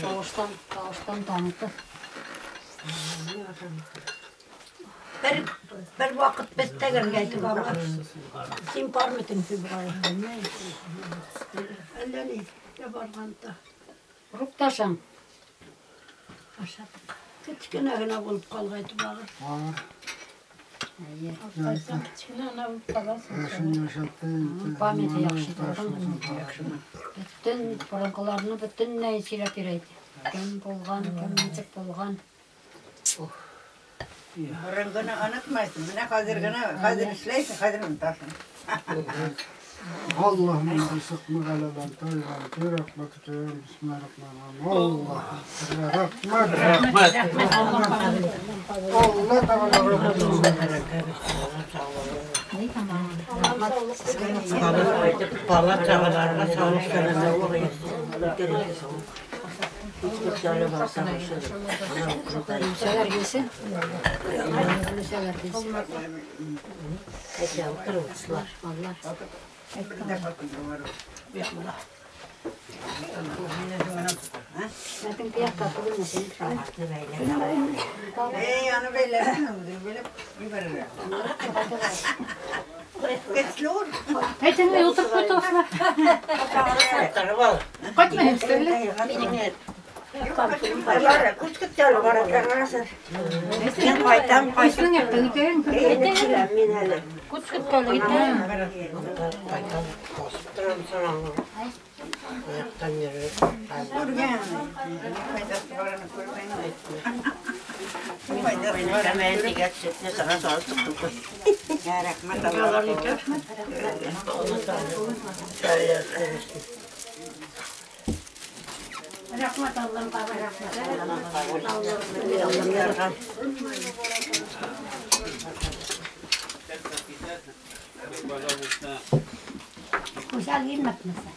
Тавыштан таныты. Бер вакыт без тәгәргә әйтеп аңа. Син бармыйсың дип Әллә ни барганда. Рукташың. Ашадык. Кечкенә генә булып калган багы. Әйе. Кечкенә генә булып каласың. Памяте яхшы торган. Бөтен борынгыларны бөтенләй сөйләп йөрәйде. Кем булган, кем ничек булган. Борынгыны онытмайсың. Менә хәзер генә, хәзер эшләйсең, хәзер онытасың. Allah'ım rızıkını galadan tayyan, rahmet Bismillahirrahmanirrahim. Allah rahmet, rahmet. Allah Teala rahmet. Bala çağalarına sağlık selamet. Ölseler gelsin. Ölseler gelsin. Vallahi. Zaten kıyakta bulunmasın. Ey, onu belirsin, böyle biberler. Geçiyor. Әйтенме утырып кайтасың. Кайтма өстәле. Мин кайтам, Кайсының яктан икән? Мин әле. Күчкеп калды икән. Кайтам, басып торам соң. Аяктан йөреп. Күргән. Файдасы барны күргән. Файдасы бар. Мен дигән сөтне сага салып тоттым. Рәхмәт Аллаһка. Рәхмәт Аллаһка, рәхмәт. Güzel girmek mesela.